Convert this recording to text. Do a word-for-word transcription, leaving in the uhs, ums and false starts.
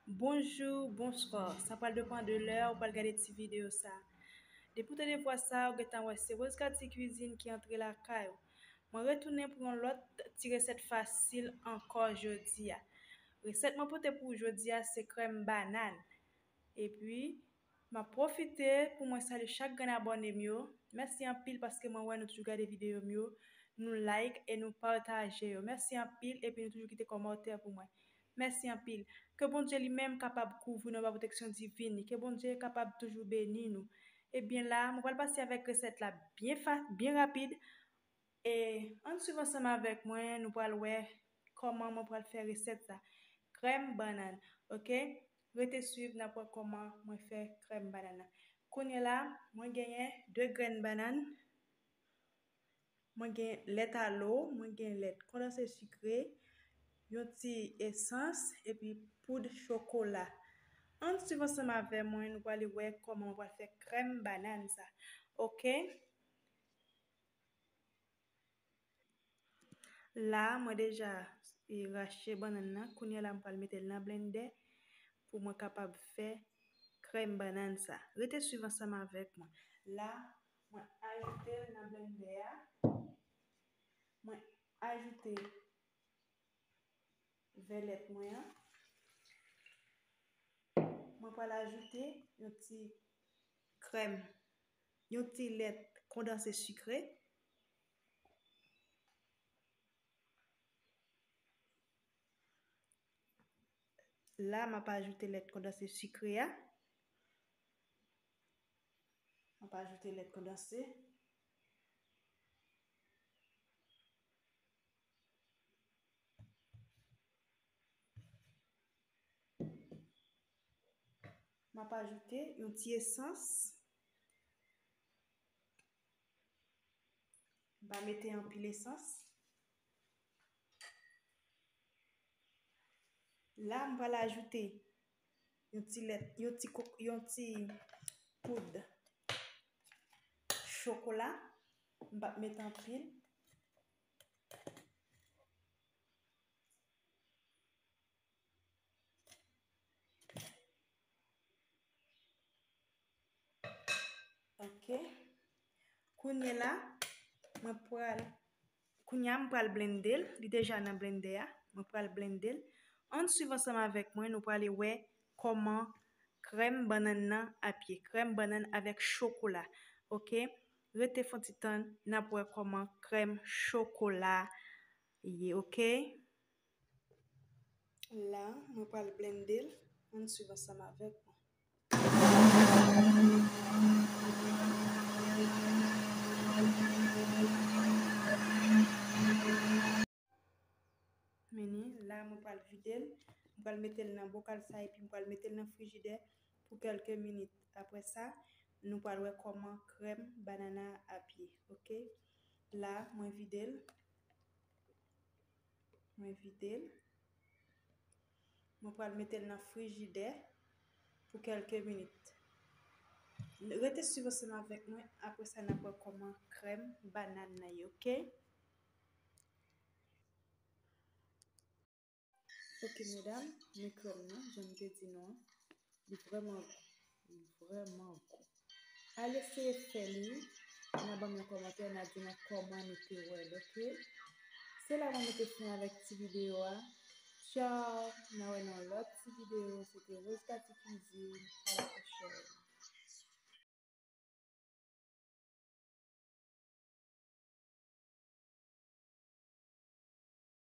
Bonjou, bonswa. Sa pral depann de lè ou pral gade ti videyo sa. Depi w tande vwa sa, ou gentan wè se Rose Cathy Cuisine ki antre lakay ou. Mwen retounen pou yon lòt ti resèt fasil ankò jodi a. Resèt mwen pote pou ou jodi a se krèm banann. Epi, m ap pwofite pou mwen salye chak grenn abòne m yo. Mèsi anpil paske mwen wè nou toujou gade videyo m yo, nou like e nou pataje yo. Mèsi anpil epi nou toujou kite kòmantè pou mwen. Mèsi anpil. Ke Bondye li menm kapab kouvri nou anba pwoteksyon divin li. Ke Bondye kapab toujou beni nou. Ebyen la, mwen pral pase avèk resèt la byen fa-, byen rapid. E ann swiv ansanm avèk mwen, nou pral wè kòman mwen pral fè resèt sa. Krèm bannann, oke? Rete swiv, n ap wè kòman mwen fè krèm bannann nan. Kounye la, mwen genyen de grenn bannann, mwen gen lèt alo, mwen gen lèt kondanse sikre, yon ti esans, epi poud chokola. Ann swiv ansanm avè mwen, nou prale wè kòman mwen pral fè krèm bannann sa. Oke? La, mwen deja, e, rache bannann nan. Kounye a la, m pral mete l nan blendè pou mwen kapab fè krèm bannann sa. Rete swiv ansanm avèk mwen. La, mwen ajoute l nan blendè a. Mwen ajoute vèlèt mwen an. Mwen pral ajoute yon ti krèm, yon ti lèt kondanse sikre. La, m ap ajoute lèt kondanse sikre a. M ap ajoute lèt kondanse. M ap ajoute yon ti esans. M pa mete anpil esans. La, m pral ajoute yon ti lèt, yon ti kok-, yon ti poud chokola. M p ap mete anpil. Ok. Kounye la, mwen pral, kounye a, m pral blende l. Li deja nan blendè a. Mwen pral blende l. Ann swiv ansanm avèk mwen, nou prale wè kòman krèm bannann nan ap ye. Krèm bannann avèk chokola. Ok? Rete fon ti tan, n ap wè kòman krèm chokola ye. Ok? La, mwen pral blende l. Ann swiv ansanm avèk mwen. Meni, la, mwen pral vide l. Mwen pral mete l nan bokal sa epi mwen pral mete l nan frijidè pou kèlke minit. Apre sa, nou pral wè kòman krèm banana ap ye. Ok? La, mwen vide l. Mwen vide l. Mwen pral mete l nan frijidè pou kèlke minit. Rete swiv ansanm avèk mwen, apre sa n ap wè kòman krèm banann nan ye, ok? Ok, medam, men krèm nan, jan m te di nou an, li vrèman gou. Li vrèman gou. Al eseye fè li, n a ban m yon kòmantè, n a di mwen kòman nou te wè l, ok? Se la mwen mete fen avèk ti videyo a. Tchaw! N a wè nan lòt ti videyo. Se te Rose Cathy Cuisine. A la pwochèn.